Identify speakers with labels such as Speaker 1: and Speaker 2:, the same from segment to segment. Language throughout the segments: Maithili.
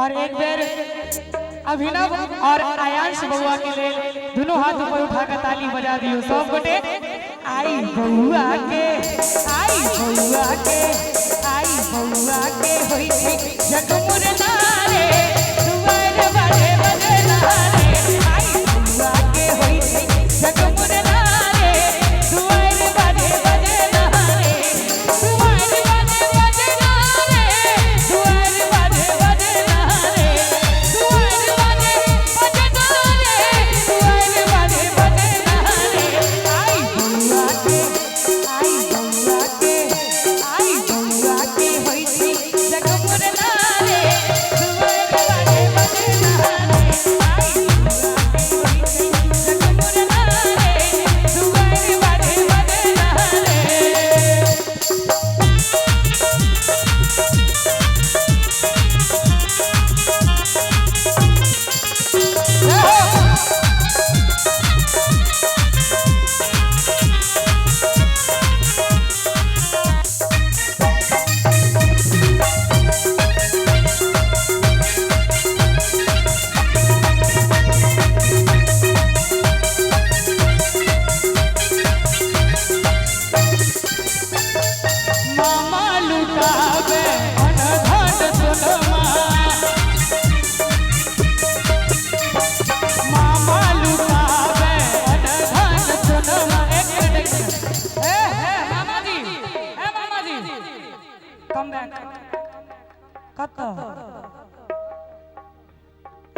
Speaker 1: और एक बेर अभिनव और आयांश बउआ के लेल दोनों हाथ ऊपर उठा के ताली बजा दियो सब गोटे। आई बउआ के, आई बउआ के, आई बउआ के होई छै जगमुर नारे, दुआर बाजे बजना रे। आई बउआ के होई छै जगमुर नारे, दुआर बाजे बजना रे, दुआर बाजे बजना रे, दुआर बाजे बजना रे, दुआर बाजे बजना रे, दुआर बाजे बजना रे। आई बउआ के, आई बउआ के, आई बउआ के होई छै जगमुर नारे, दुआर बाजे बजना रे। आई बउआ के होई छै जगमुर नारे, दुआर बाजे बजना रे। जय हो। मामा लुटावे अनधन सोनमा, मामा लुटावे अनधन सोनमा। एक मिनट, एक मिनट, ए ए मामा जी, ए मामा जी, कम बैक। कत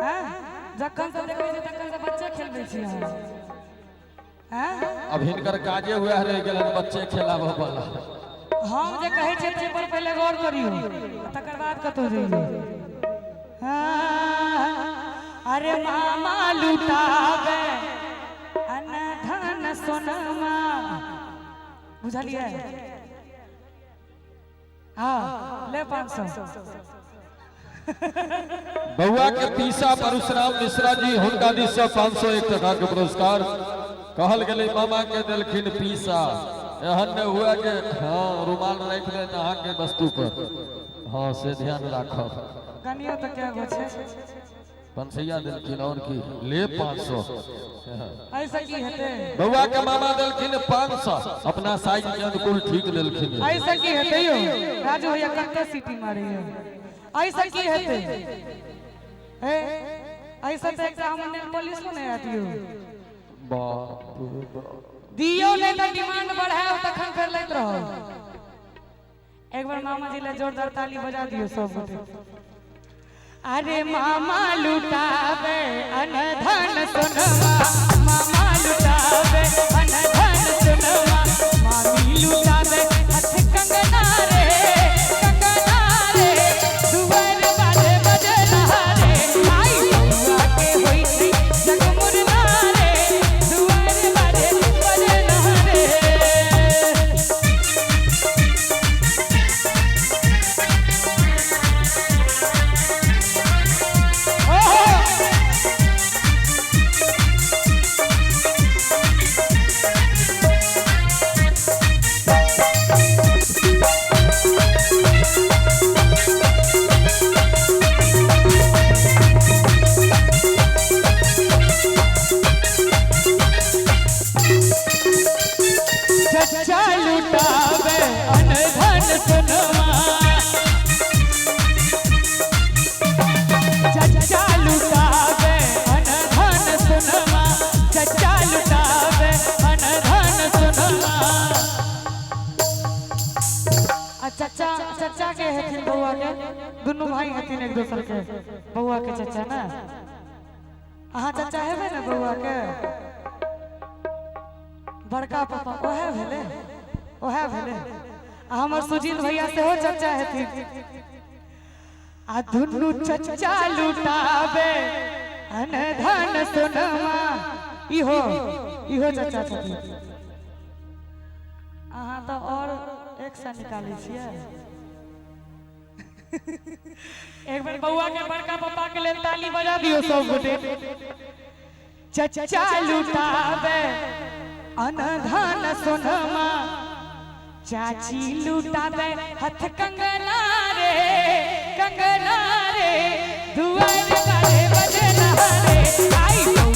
Speaker 1: हैं जखन से देखै छी तखन से बच्चे खेलबै छी अहाँ। हैं
Speaker 2: अब हिनकर काजे हुआ रहि गेलन बच्चे खेलाबऽ वाला।
Speaker 1: हम जे कहै छियै ताहि पर पहिले गौर करियौ, तकर बाद कतौ जइयौ। हाँ, अरे मामा लुटावे अनधन सोनमा, बुझलियै? हाँ ले 500।
Speaker 2: बउआ के पीसा परशुराम मिश्रा जी हुनका दिस से 501 टका के पुरस्कार। कहल गेलै मामा के देलखिन पीसा, एहन नहि हुआ के हाँ रुमाल राखि देन अहाँके वस्तु पर, हाँ से ध्यान राखब।
Speaker 1: गनियो तऽ कै गो छै?
Speaker 2: पंसैया देलखिन और की, ले 500।
Speaker 1: ऐसे की हेतै?
Speaker 2: बउआ के मामा देलखिन 500, अपना साइज के अनुकूल ठीक देलखिन।
Speaker 1: ऐसे की हेतै यौ राजू भैया, कते सीटी मारैया? ऐसे की हेतै? हे ऐसे तऽ एकटा हमर नेल पॉलिश नहि आयत यौ।
Speaker 2: बाप रे बाप।
Speaker 1: दियौ नहि तऽ डिमांड बढ़ायब तखन फेर लैत रहब। एक बार मामा जी ले जोरदार ताली बजा दियौ सब गोटे। अरे मामा लुटावे अनधन सोनमा, मामा लुटावे अनधन सोनमा, मामी लुटावे हथ कंगना रे, कंगना रे, दुआर बाजे बजना रे। आई बउआ के होई छै जगमुर नारे, दुआर बाजे बजना रे। ओहो चचा लुटावे अनधन सोनमा, चचा लुटावे अनधन सोनमा, चचा लुटावे अनधन सोनमा। आ चचा, चचा के हेथिन बउआ के, दुनू भाई हेथिन एक दोसर के, बउआ के चचा ना। अहाँ चचा हेबै ने बउआ के? बड़का पापा ओहे भेलै, ओहे भेलै। आ हमर सुजीत भैया सेहो चचा हेथिन। आ दुनू चचा लुटावे अनधन सोनमा, इहो इहो चचा छथिन। अहाँ तऽ और एक सए निकालै छियै। एक बेर बउआ के बड़का पापा के लेल ताली बजा दियौ सब गोटे। चचा लुटावे अनधन सोनमा, चाची लुटावे हथ कंगना रे, कंगना रे, दुआर बाजे बजना रे। आई।